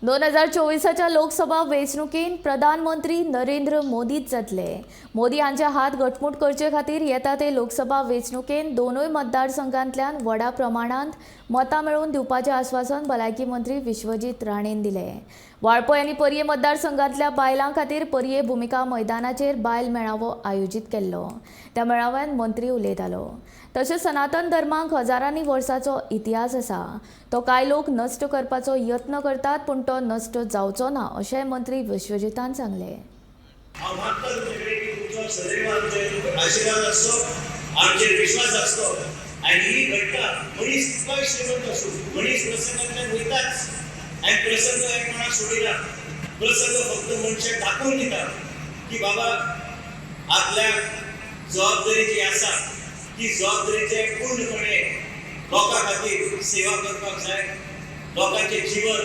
2024च्या लोकसभा वेंचणुकेंत प्रधानमंत्री नरेंद्र मोदीच जातले. मोदी हांचे हात घटमूट करचे खातीर येता ते लोकसभा वेंचणुकेंत दोनूय मतदारसंघांतल्यान व्हडा प्रमाणांत मतां मेळोवन दिवपाचें आस्वासन भलायकी मंत्री विश्वजीत राणेन दिलें. वाळपय आनी पर्ये मतदारसंघांतल्या बायलां खातीर पर्ये भुमिका मैदानाचेर बायल मेळावो आयोजीत केल्लो. त्या मेळाव्यात मंत्री उलयतालो. तशेंच सनातन धर्माक हजारांनी वर्साचो इतिहास आसा. तो कांय लोक नश्ट करपाचो यत्न करतात, पूण तो नश्ट जावचो ना, अशेंय मंत्री विश्वजितान सांगलें. हांव मागता तुमचे कडेन की तुमचो सदैव आमचेर आशिर्वाद आसचो, आमचेर विश्वास आसचो. आनी ही घटना, मनीस कितलोय श्रीमंत आसूं, मनीस प्रसंगांतल्यान वयताच आनी प्रसंग हे कोणाक सोडिना. प्रसंग फक्त मनशाक दाखोवन दिता की बाबा, आपल्या जबाबदारी जी आसा ती जबाबदारीचे पूर्णपणे लोकां खातीर सेवा करपाक जाय, लोकांचें जीवन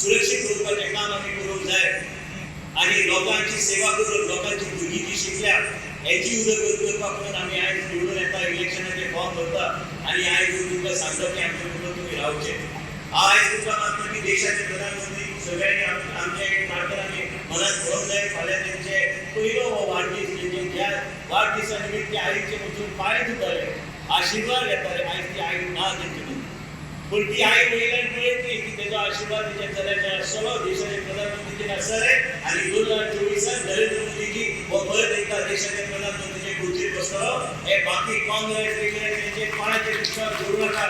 सुरक्षीत दवरपाचें काम आमी करूंक जाय आणि लोकांची सेवा करून लोकांची भुरगीं जी शिकल्या हेची उदरगत करपाक म्हणून आमी आयज निवडून येता, इलेक्शनाचे फॉर्म भरता आणि आयज येवन तुमकां सांगता की आमच्या बरोबर तुमी रावचे. आयज तुमकां मागता की देशाचे प्रधानमंत्री, सगळ्यांनी आमच्या एक प्रार्थनांनी मनात म्हणूंक जाय, फाल्यां तेंचे पयलो हो वाडदीस. तेंचे ज्या वाडदिसा निमित्त ते आईचे वचून पांय धुताले, आशिर्वाद घेताले, आयज ती आई ना तेंचे मदीं. पूण ती आई वयल्यान पळयतली की तेजो आशिर्वाद तिच्या चल्याच्या आसतलो, देशाचे प्रधानमंत्रीचेर आसतले आणि 2024त नरेंद्र मोदीजी हो परत एकदा देशाचे प्रधानमंत्रीचे खुर्चीर बसतलो. हे बाकी काँग्रेस बिग्रेस हेंचे कोणाचे विश्वास दवरूं नाका.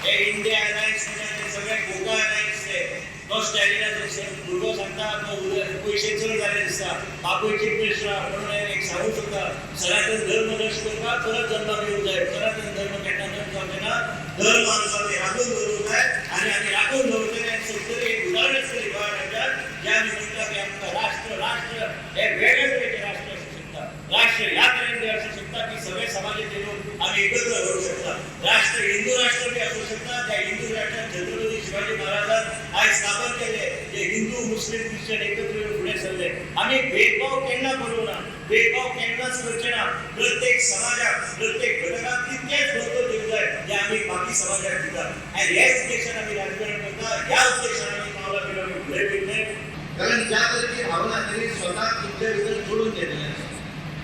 हे इंडिया अलायन्स म्हणजे ते सगळे गोका अलायन्स. ते तो स्टॅलिनाचो भुरगो सांगता, तो पयशे चड जाले दिसता, बापूय चीफ मिनिस्टर म्हणून एक सांगूंक सोदता, सनातन धर्म नश्ट करपाक परत जल्माक येवंक जाय. सनातन धर्म केन्ना नश्ट जावचे ना. धर्म आमचो आमी राखून दवरूंक जाय आनी आमी राखून दवरतले आनी सोदतले. एक उदाहरण आसतलें गोंया राज्यात, ज्या आमी म्हणटा की आमकां राष्ट्र, राष्ट्र हे वेगळे तरेचे राष्ट्र आसूं शकता. राष्ट्र ह्या तरेन आसूं शकता की सगळे समाजाचे लोक आमी एकत्र करूं शकता. राष्ट्र हिंदू राष्ट्र बी आसूं शकता. त्या हिंदू राष्ट्रात छत्रपती शिवाजी महाराजान आयज स्थापन केले जे हिंदू, मुस्लिम, ख्रिश्चन एकत्र येवन फुडें सरले. आमी भेदभाव केन्ना करूं ना, भेदभाव केन्नाच करचे ना. प्रत्येक समाजाक, प्रत्येक घटकाक तितकेच महत्व दिवंक जाय जे आमी बाकी समाजाक दितात. आनी ह्या उद्देशान आमी राजकारण करता. ह्या उद्देशान आमी पावलां बिलां आमी फुडें वयतले. कारण ज्या तरेची भावना त्यांनी स्वतः तुमच्या भितर जोडून घेतलेली आसा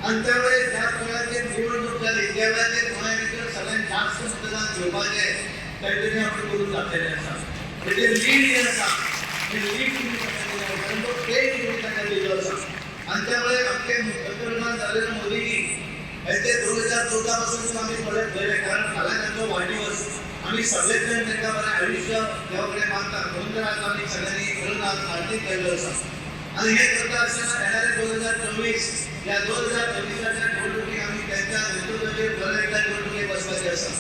आणि त्यामुळे ज्या वेळार निवडणूक जाली, त्या वेळार गोंया भितर सगळ्यात जास्त मतदान घेवपाचें तांच्यानी आपण करून दाखयलें आसा. म्हणजे लीड जे आसा ते लीड तुम्ही सगळ्यांनी दिलें, कारण तो तेज तुम्ही तांकां दिल्लो आसा. आणि त्यामुळे आमचे पंतप्रधान नरेंद्र मोदीजी यांचे 2014 पासून आम्ही पळयत पळयले, कारण फाल्यां तांचो वाडदिवस. आमी सगळेच जाण तांकां बरें आयुश्य देवा कडेन मागता. म्हणून तर आज आमी सगळ्यांनी मिळून आज हार्दिक केल्लो आसा. आणि हे करता असताना येणारे 2024, या 2024च्या निवडणुकीत आम्ही त्यांच्या नेतृत्वाचेर परत एकदा निवडणुकीत बसपाचे आसा.